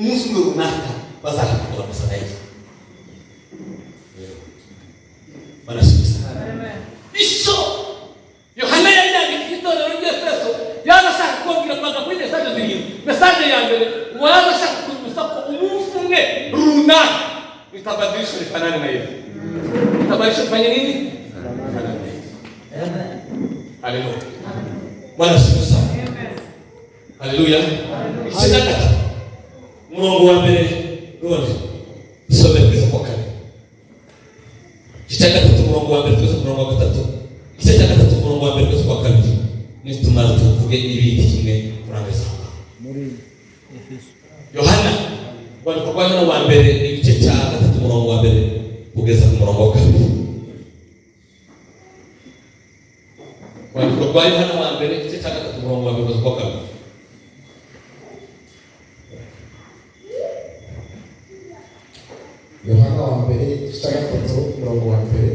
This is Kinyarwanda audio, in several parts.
Umunsi umwe runaka bazakukura gusa na Yesu. Barasubiza icyo Yohana yari yandikiye itorero ry'Efeso. Yaba ashaka kubabwira kubanza kuri message zirindwi. Message ya mbere ngo yaba ashaka kwibutsa ko umunsi umwe runaka nitabadilisha nifanane na Yesu. Nitabadilisha nifanye nini? Nifanane na Yesu. Haleluya! Bwana asifiwe sana. Haleluya! Igice cya gatatu, umurongo wa mbere, none dusome kugeza ku wa kane. Igice cya gatatu, umurongo wa mbere kugeza ku murongo wa gatatu. Igice cya gatatu, umurongo wa mbere kugeza ku wa kabiri. Nitumara tuvuge ibindi kimwe, turangiza aho ngaho. Muri Efeso. Yohana, urwandiko rwa Yohana wa mbere, igice cya gatatu, umurongo wa mbere kugeza ku murongo wa kabiri. Urwandiko rwa Yohana wa mbere, igice cya gatatu, umurongo wa mbere kugeza ku wa kabiri. Yohana wa mbere, igice cya gatatu, umurongo wa mbere.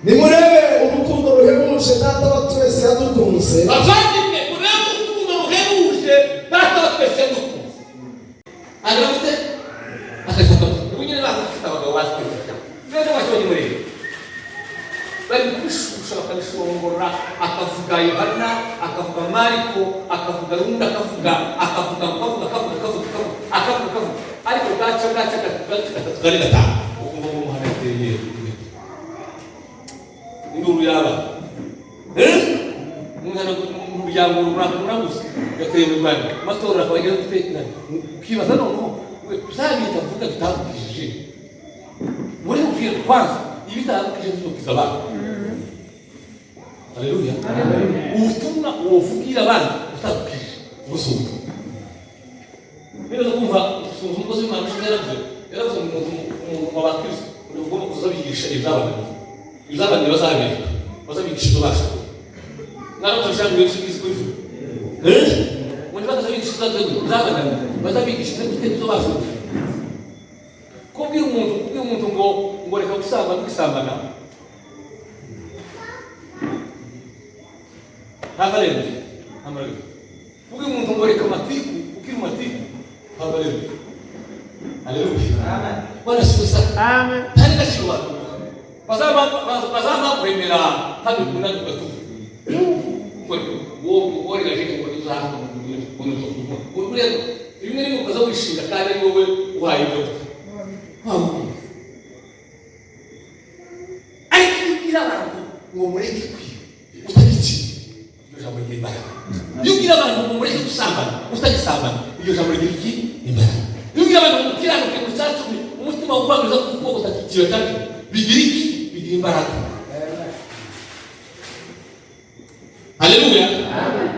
Nimurebe urukundo ruhebuje Data wa twese yadukunze. Bavandimwe, murebe urukundo ruhebuje Data wa twese yadukunze. Agira gute? Akabifata gute? Ubu nyine bafite abagabo bazi kwifata neza, bakibonye muri ibi bari kubishusha, bakabishongora. Akavuga Yohana, akavuga Mariko, akavuga rundi, akavuga, akavuga, akavuga, akavuga, akavuga, akavuga, akavuga, akavuga, ariko bwaca bwaca gatatu, bwaca gatatu, kane, gatanu, ukumva ngo umuhanda yateye induru yaba umwana mu muryango runaka muramuzi yateye mu Rwanda amatora, akaba agiye gute? Ukibaza noneho bya bintu avuga bitandukishije muri kubwira kwanza ibitandukije tuzokiza abantu. Haleluya! Ubutumwa wovugira abandi utandukije gusa ubutumwa neza kumva usunze umukozi w'Imana ushize yaravuze ngo umuntu wa bakristo ugomba kuzabigisha ibyabananiye, ibyabananiye bazabereka, bazabigisha ibyo bashoboye. Mwaramutse ijambo benshi bizi kubivuga ngo ntibazabigisha ibyabananiye, bazabigisha ibyo bashoboye. Kubwira umuntu ngo reka gusambana, kwisambana nta valeur bifite, nta valeur bifite. Kubwira umuntu ngo reka amatiku, ukiri mu matiku, nta valeur bifite. Haleluya! Bwana asifiwe sana. Amen. Nta n'agaciro bantu bazaba kuremera hano kunani ku gatuza ngo wowe reka ngo uzaha ngo buriya rimwe rimwe ukaza wishinga kandi ari wowe uhaye ibyo waba. Ariko iyo ubwira abantu ngo mureke kwiba utagiciye, iryo jambo rigira imbaraga. Iyo ubwira abantu ngo mureke gusambana utagisambana, iryo jambo rigira iki? Imbaraga. Iyo ubwira abantu ngo mukiranuke mu cyacumi, umutima ukwamiriza kuko utagiciye, kandi bigira iki? Bigira imbaraga. Haleluya!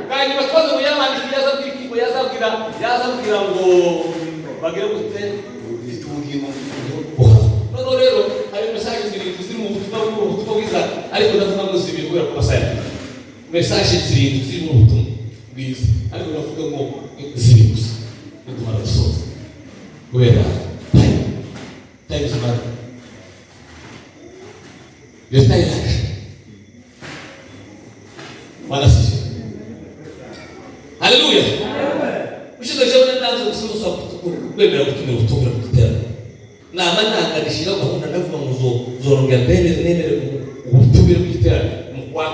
Kandi batwaza ngo yabandikiye, yazabwira iki? Ngo yazabwira ngo bagire gute? Mfite ubugingo buhoraho. Noneho rero hari message zirindwi ziri mu butumwa bwiza, ariko ndavuga ngo zibiri kubera ko amasaha yagiye. Message zirindwi ziri mu butumwa bwiza, ariko ndavuga ngo zibiri gusa nitumara gusoza kubera time. Time is money. Leta iraje. Bwana asifiwe. Haleluya! Ushize jewe ndanze gusubiza kwemera gutumira ubutumwa mu giterane, nama ntanganishyiraho gahunda, ndavuga ngo zorongera nemere ubutumire bw'igiterane mu kwa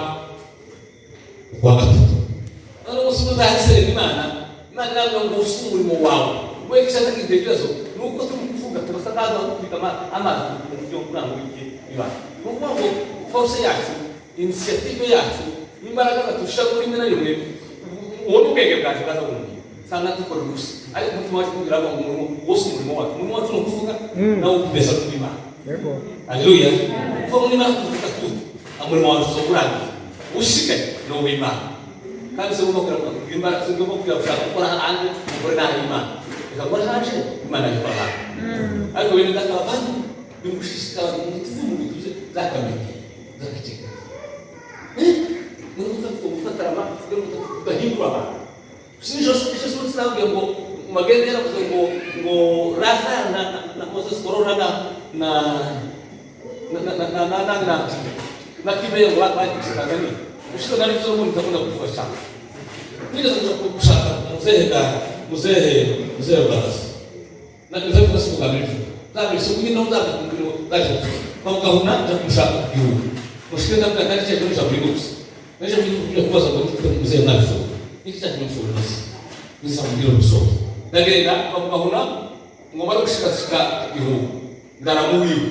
gatatu. Noneho umunsi umwe nzasenga Imana, Imana irambwira ngo usi umurimo wawe we gishaka igitekerezo ni uko turi kuvuga tugasa nkaho dukubita amazi mu buryo burangwa ibanga. Ni ukuvuga ngo force yacu, initiative yacu, imbaraga baturusha muri rimwe na rimwe, uwo ni ubwenge bwacu bwaza bumubwira usanga dukora ubusa. Ariko umutima wacu kugira ngo umurimo wose, umurimo wacu, umurimo wacu ni ukuvuga nawo kumeza kubimana. Yego. Haleluya! Kuva muri Imana tuvuga tuti umurimo wawe uzoba urangiye, usigaye ni uw'Imana. Kandi si ngombwa kugira imbaraga, si ngombwa kugira gushaka gukora hanze, ukore n'aho Imana reka gukora hanze, Imana ikora hanze. Ariko bene data bavandimwe, bimushishikara mu tuvu mu bintu zakamenya zakaceka muri gufatarama ugahindura abantu. Sinjo ejo sinabwiye ngo Magende yaravuze ngo Raza na Moses Corona na Kibeho ngo bagize Tanzania. Ushize nari mvuze ngo ndakunda kuvuga cyane, nigeze kuja gushaka muzehe ga Muzehe, muzehe Rugagaza nagize kuba sikugambira ifu nzabisha nyine naho nzabikubwira ndaje bamugahuna, nja kumushaka ku gihugu mushike, ndavuga kandi cyo kumusha kuri gusa naje kujya kubaza ngo muzehe mwabishoboye niki cyatumye mushobora maze niza mubwira gusohoka. Ndagenda bamugahuna ngo mare gushikashika igihugu ndaramuwiwe.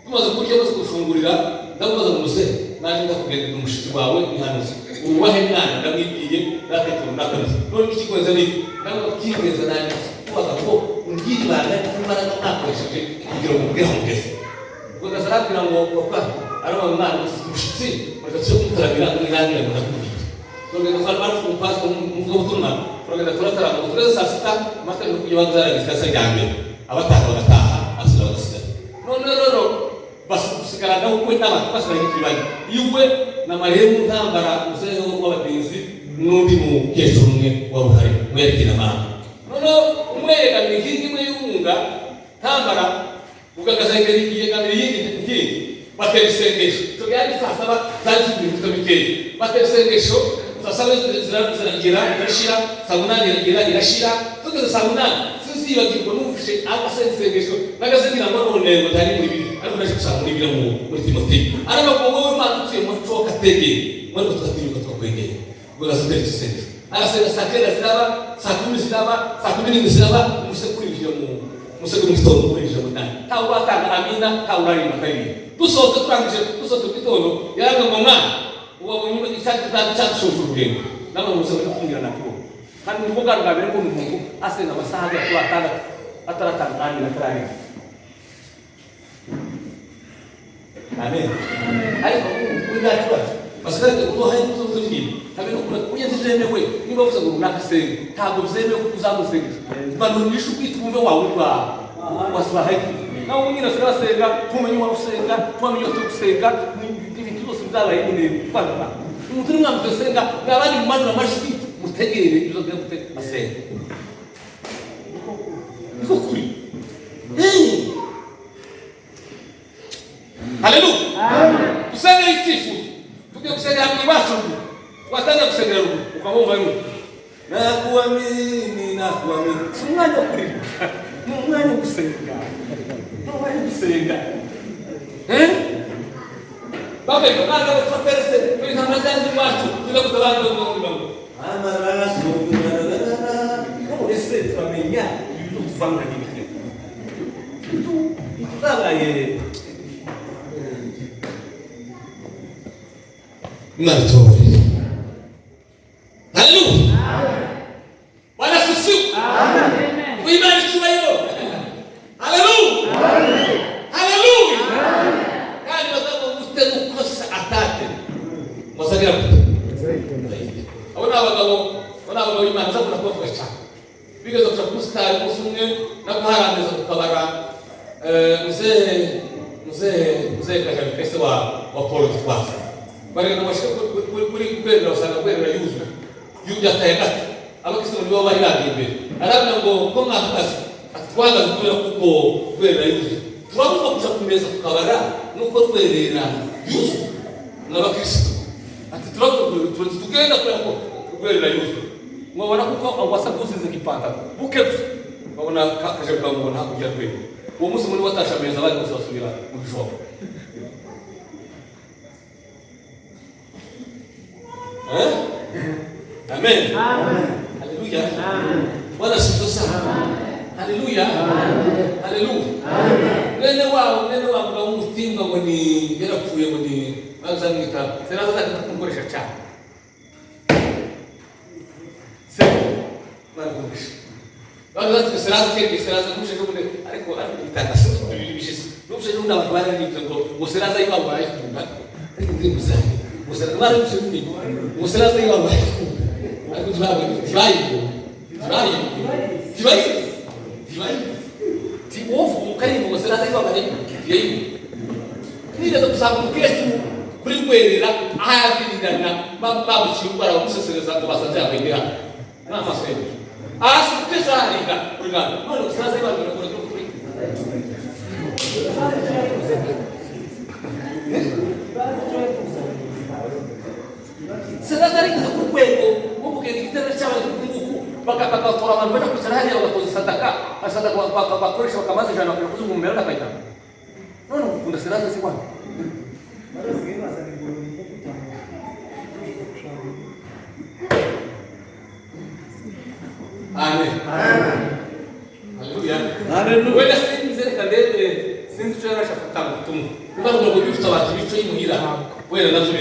Tumaze kurya, maze gufungurira, ndamubaza ngo: "Muzehe, naje ndakugenda umushitsi wawe nihanuze uwubahe mwana." Ndamwibwiye ndaketse ndakamize none ikigenza ni ndamubaza kigenza nanjye kubaza ngo umbwire ibanga ry'imbaraga mwakoresheje kugira ngo mubwire aho mugeze. Ubwo arabwira ngo: "Papa, araba mwana ufite umushyitsi, reka tujye kumutaramira mwirangira ngo ndakubwire." Turagenda, twari bari umupasiteri umuvugabutumwa, turagenda turatarama ngo tugeze saa 6, amata yo kurya banza yarageze rya mbere, abataha bagataha, abasigara bagasigara. None rero basigarana we n'abantu basigaranye turi bane, iwe na marehemu Ntambara muzehe w'abagenzi n'undi mukecuru umwe wari uhari mwerekeye na mama. Noneho umwe yegamiye inkingi imwe y'ubunga, Ntambara ugakazengera yegamiye iyindi nkingi, batera isengesho. Icyo byari saa 7, zari zifite iminota mikeya, batera isengesho. Saa 7 ziragera irashira, saa 8 iragera irashira. Tugeze saa 8, sinzibagirwa, numvise asenga isengesho nagasengira ngo none ngo ntari muri bibiri, ariko naje gusanga muri bibiri muri Timoteyo aravuga ngo: "Wowe Mana utuye mu muco w'akategere, ariko tugatinyuka tukakwegera." Ubwo gasatera isengesho, arasenga, saa 9 ziraba, saa 10 ziraba, saa 11 ziraba, umuseke urinjira mu umuseke mu gitondo urinjira mu ndani, ntawe uratanga amina, ntawe uraririmba akaririmba. Dusohotse, turangije dusohotse mu gitondo, yaravuga ngo: "Mwana, wabonye icyadushoje urugendo?" Namwe muze kumbwira nakubona kandi nibwo bwa bwa mbere mbona umuntu asenga amasaha agera kuri 6 ataratanga amina, atararenga amen. Ariko ubu nta kibazo basigaye kuko hari n'utundi turirimba habe no kurya ntibyemewe. Niba bavuze ngo runaka asenge, ntabwo byemewe kuko uzamusengesha manura ijwi twumve wawe uri wa waswahili nawe nyine asigaye asenga, tumenye uwawe usenga, tumenye uwo turi gusenga. Ibintu byose byabaye nyine kuvanga. Umuntu uri mwamutse usenga, mwabandi mumanura amajwi mutegere ibyo gute asenga, niko kuri. Haleluya! Usenge icyifuzo, tugiye gusengera mu iwacu ruguru, watangira gusengera ruguru ukamwumva yuko nakuamini, nakuamini. Si umwanya wo kurira, ni umwanya wo gusenga, ni umwanya wo gusenga. Eh, babeka bana bafaterese muri ntama zanjye iwacu tuza gutabara ngo ngo amaraso none se turamenya ibintu tuvanga n'ibiki tuzabaye. Imana itubabarire. Haleluya! Bwana asifiwe! Imana icyubahiro! Haleluya, haleluya! Kandi bazavuga gute gukosa atate muzagira gute? Abo ni abagabo, abo ni abagabo b'Imana nzakunda kubavuga cyane. Bigeze kuja ku musitari umunsi umwe no kuharangiza kukabara muzehe, muzehe, muzehe Kajabika se wa Paul Gitwaza, baragenda ngo bashike kuri Gwerera, basanga Gwerera yuzuye yataye gato. Abakristo nibo bari bagiye imbere. Arabwira ngo: "Ko mwahagaze?" Ati: "Twahagaze kubera kuko Gwerera yuzuye, turabuzwa kuja kumeza kukabara nuko Rwerera yuzuye n'abakristo." Ati: "Turabuzwa tugenda kubera ko Rwerera yuzuye." Mwabona kuko wasa kusize ipantaro buke gusa, babona kaje kamubona hakurya ya Rwerera. Uwo munsi muri watashe ameza, abandi bose basubira mu bijombo. Eh? Amen. Haleluya. Bwana asifiwe sana. Haleluya. Haleluya. Mwene wabo, mwene wabo ngo w'umutimba ngo ni yarapfuye ngo ni bazamwita seraza azakunda kumukoresha cyane. Se barakoresha. Baza seraza keke seraza n'ubusheje ubundi ariko bitanga bibiri bishize. N'ubusheje ubundi abantu bararibye ngo seraza yiwabo barayikunda, ariko ndi muzahe ngo seraza barabishe ubundi ngo seraza yiwabo barayikunda, ariko ntibabonye, ntibayibonye, ntibayibonye, ntibayizi, ntibayizi. Wowe ukaririmba ngo seraza yiwabo barayikunda, ntiyayibonye. Nigeze gusanga umukecuru kuri Rwerera aho yavirirana bamuciye urwara, bamusesereza ngo basanze yambaye imihanda n'amaso hejuru hasi, umukecuru araringa kuri ngano none ngo seraza yiwabo barakunda kuri. Seraza arigeze ku rwego rwo kugenda igitero cy'abantu nguku. Bagatora abantu bajya kwicara hariya, bagatoza sadaka, sadaka bakoresha, bakamaze 100, bakajya kuzungumira n'akajyana. None ukunda siraza si wana. Basigaye bazana ingurube nko gutanga. Amen. Haleluya. Wenda sinzi, reka ndebe, sinzi icyo yarashaka gutanga ubutumwa. Niba ngo bifite abantu bicaye imuhira, wenda nabyo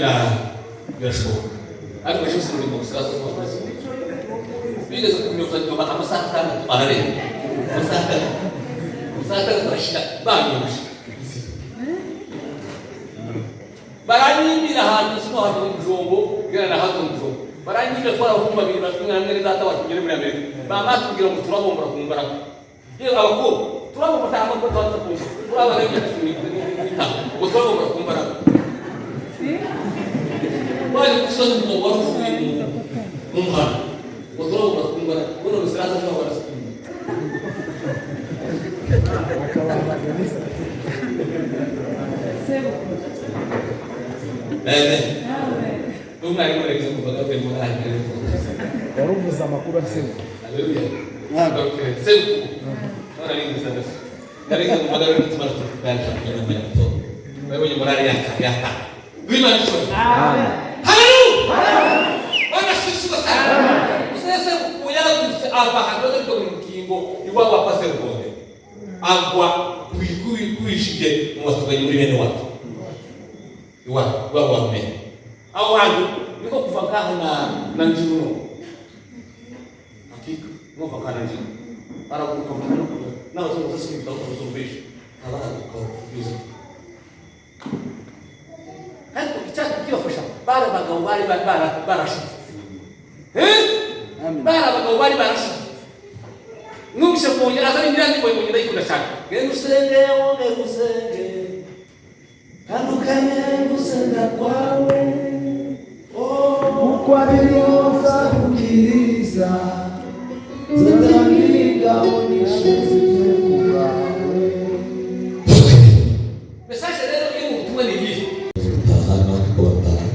birashoboka. Ariko ejo sinzi ngo siraza zo. Bigeze kumyoza nyuma amasaha 6 ararenga. Amasaha 6. Amasaha 6 arashira banyoshe. Baranyimira ahantu sino hantu mu bijombo, gera na hato mu bijombo. Baranyimira twara abahungu babiri batwe nka mwene data wacu ngere muri Amerika. Mama atubwira ngo turabombora ku mbaraga. Yewe abakobwa, turabombora cyangwa ngo turaza ku mbaraga. Turabana imyaka 15. Ngo turabombora ku mbaraga. Baje gusoza umugabo wari uvuye mu muhanda. Ngo turabombora ku mbaraga. Buno bisiraza ntabwo barasukuma. Amen. Umwarimu rero kuvuga ko muri aha. Wari uvuze amakuru aseba. Haleluya. Okay. Sebuku. None ari gusa ndetse. Nari ngo mbaga rero tumara tuganira kugira ngo mato. Wewe morali yaka yaka. Wima ndicho. Amen. Haleluya. Bwana sisi sana. Usese kuyala ava handoze ko mukingo iwabo apase rugonde. Agwa kwishije mu batuganyi muri bene wacu. Iwabo iwabo wa mbere. Aho hantu niko kuva ngaho na njiruno. Hakika niko ngaho na njiruno. Baraguruka vuga no kuza. Nawe zo zose kuzumvisha. Abaraguruka biza. Ariko icyaha kibafasha bari abagabo bari barashutse. Bari abagabo bari barashutse. Numvise kongera azana indirandi ngo ngenda yikunda cyane. Genda usenge wonge usenge. Tandukanye gusenga kwawe. Uko abiriza kukiriza zataninga onyeshe zive ku bwawe. Message rero iri mu butumwa ni iyihe? Gutaha natwe uko bataha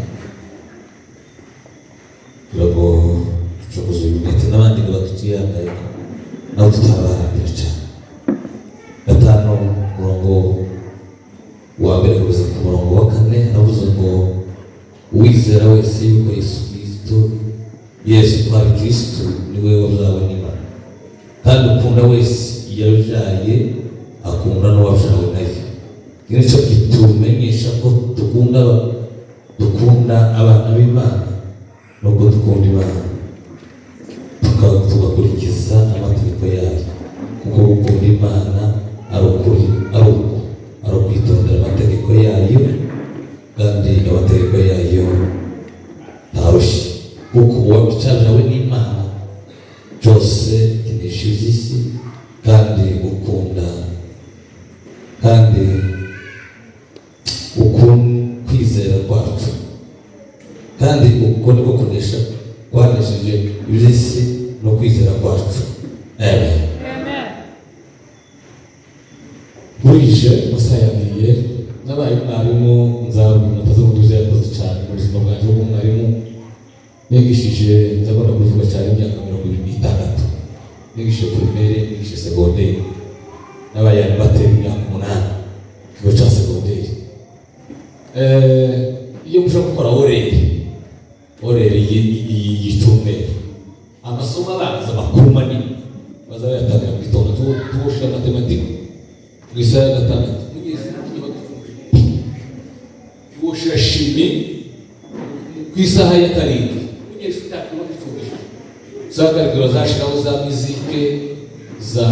kugira ngo ducokoze uyu ndetse n'abandi ngo baduciyangaye nabo tutabarambira cyane. 5 umurongo wa mbere kugeza ku murongo wa 4 aravuze ngo uwizera wese yuko Yesu Kristo Yesu ari Kristo niwe wabyawe n'Imana, kandi ukunda wese yabyaye akunda n'uwabyawe nayo. Iki nicyo kitumenyesha ko dukunda abana b'Imana nubwo dukunda Imana tugakurikiza amategeko yayo, kuko gukunda Imana ari ukuri, ari uko ari ukwitondera amategeko yayo, kandi amategeko yayo ntarushye, kuko uwabyawe n'Imana byose kinesha iby'isi, kandi ukunda kandi kwizera kwacu, kandi uko niko kunesha kwanesheje iby'isi no kwizera kwacu. Amen. Burije amasaha yagiye, nabaye umwarimu nzabwira ntazavuga yakoze cyane mu buzima bwanjye bw'umwarimu. Nigishije nzabona kubivuga cyane imyaka 26. Nigishije primaire, nigishije secondaire. Nabaye animateur imyaka 8 ikigo cya secondaire. Iyo mushobora gukora horaire y'icyumweru, amasomo abanza makuru manini baza bayatangira mu gitondo, tuboshera matematike mu isaha ya 6, tuboshera chimie ku isaha ya 7, umunyeshuri ntakwiba gupfundisha. Za 7 bazashiraho za musique, za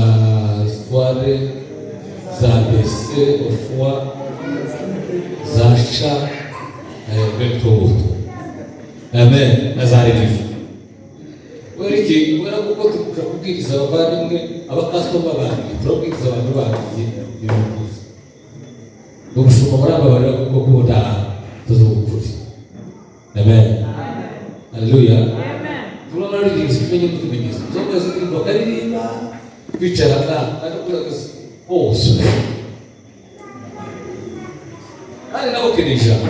histoire, za dessin ofoi, za cha bene. Amen. Na za revive. Kubera iki? Kubera kuko tuja kubwiriza abavandimwe, abakasitoma banjye, turabwiriza abantu banjye ibintu byiza. Ubushumba murambabarira kuko kubona tuzi ukuri. Amen. Haleluya. Turabaririmba ikimenyi n'utumenyetso. Zonga ziririmba bakaririmba kwicara nta kandi kuragaza hose. Kandi nabo keneye ijambo.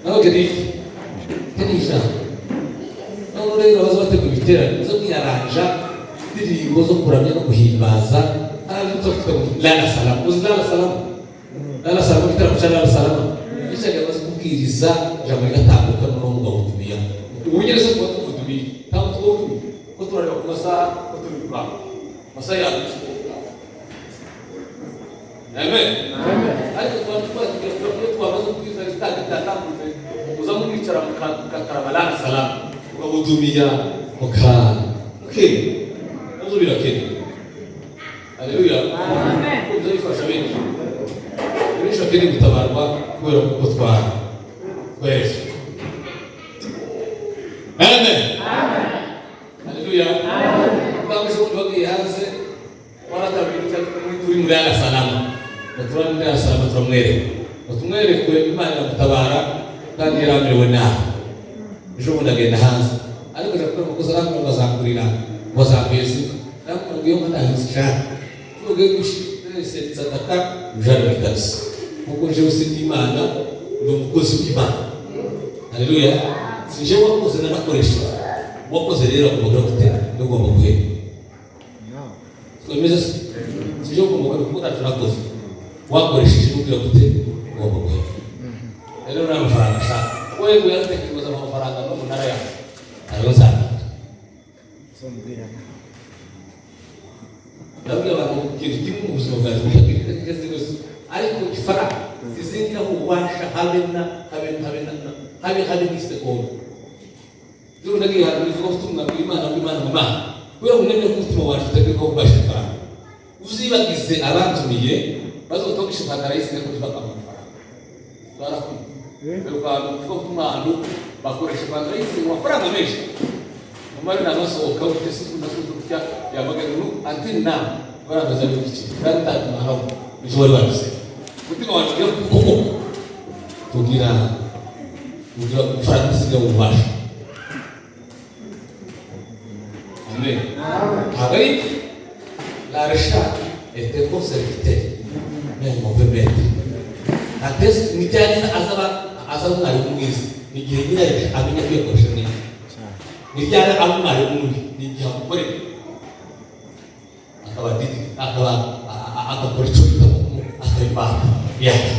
Nabo keneye ijambo. Nabo Rero baza bategura ibiterane, muze mwiyaranja indirimbo zo kuramya no guhimbaza. Haraje tuza kwita ngo lala salama. Uzi lala salama? Lala salama, igitaramo cya lala salama nicyo bazi kubwiriza, ijambo rigatambuka, noneho mugahudumiya. Ubu nyine se tuba tuhudumiye? Ntabwo tuba ko turareba ku masaha, ko turi gukanga amasaha yacu. Amen. Ariko tuba twatubwira ko iyo twamaze kubwiriza ritanga itatambutse, muza mwicara mukakaraba lala salama, mugahudumiya, muka okay, nabyo birakenewe. Haleluya. Kuko bizabifasha benshi, benshi bakeneye gutabarwa kubera kuko tweretswe. Amen. Haleluya. Ntabwo ubundi bagiye hanze waratabira turi muri lala salama, batura muri lala salama, turamwereka ngo tumwerekwe, Imana iramutabara kandi yaramerewe nabi. Ejo bundi agenda hanze, ariko aja gukora amakosa, arambwira ngo azangurira, ngo azamweza inka. Ndamubwira ngo iyo nka ntayo zishaka, tuvuge gushyize sadaka ujana muri kabisa, kuko jewe sindi Imana, ndi umukozi w'Imana. Haleluya. Si jewe wakoze, nanakoresheje. Wakoze rero agomba gute? Ugomba guhemba. Twemeze se? Si jewe ugomba guhemba kuko ntacyo nakoze. Wakoresheje ubwira gute? Ugomba guhemba. Rero nta mafaranga ashaka we ngo yaratekereza amafaranga no mu ntara yawe ayo nzabika. Ndabwira abantu ikintu kimwe mu buzima bwanjye butagira wese, ariko ifaranga zizingiraho ububasha habe na habe habe na habe habe n'isegonda. Rero ndagiye ahantu bivuga ubutumwa bw'Imana bw'Imana mu Mana, kubera ngo nemeye ko umutima wacu utagira ko ubasha ifaranga. Uzibagize abatumiye bazotogisha fundraising ariko ntibakamuha amafaranga. Twarakwiye rero ahantu bivuga ubutumwa, ahantu bakoresha fundraising amafaranga menshi, umara namasohoka ufite nasuzu gutya yamagana ubu until now barameze n'iki, kandi ntatumaraho icyo wari wabize. Umutima wacu ugira koko tugira tugira ifaranga isigaye ububasha. Amen. Ntabwo ari l'argent est un bon serviteur mais un mauvais maître. Atesi ni ryari azaba azaba umwarimu mwiza? Ni igihe nyirayo amenya kwiyogoresha neza. Ni ryari aba umwarimu mubi? Ni igihe amukorera akaba didi, akaba agakora icyo bita akaba imbata yacu.